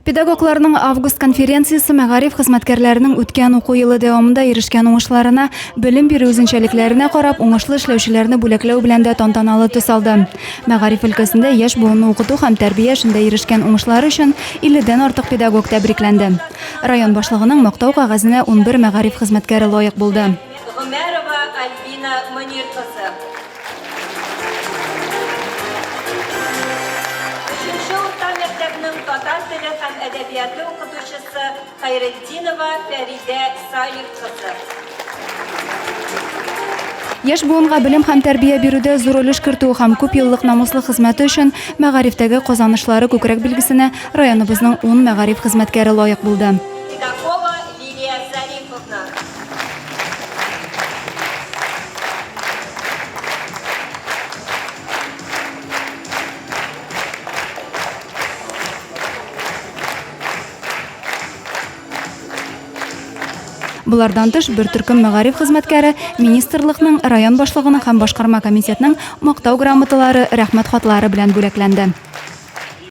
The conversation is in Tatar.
Педагогларның август конференциясе мәгариф хезмәткәрләренең үткән уку елы дәвамында ирешкән уңышларына, белем бирү үзенчәлекләренә карап, уңышлы эшләүчеләрне бүләкләү белән дә тантаналы төс алды. Мәгариф өлкәсендә яшь буынны укыту һәм тәрбия эшендә ирешкән уңышлары өчен 50 дән артык педагог тәбрикләнде. Район башлыгының Мактау кәгазенә 11 мәгариф хезмәткәре лаек булды. Гомәрова Альбина Мөнир кызы. Өченче урта мәктәпнең татар теле һәм әдәбияты укытучысы Хәйретдинова Фәридә Салих кызы. Яшь буынга белем һәм тәрбия бирүдә зур өлеш кертү һәм күп еллык намуслы хезмәте өчен Мәгарифтәге казанышлары күкрәк билгесенә районыбызның ун мәгариф хезмәткәре лаек булды. Седокова Лилия Зариповна. Болардан тыш, бер төркем мәгариф хезмәткәре министрлыкның, район башлыгының һәм башкарма комитетның Мактау грамоталары, Рәхмәт хатлары белән бүләкләнде.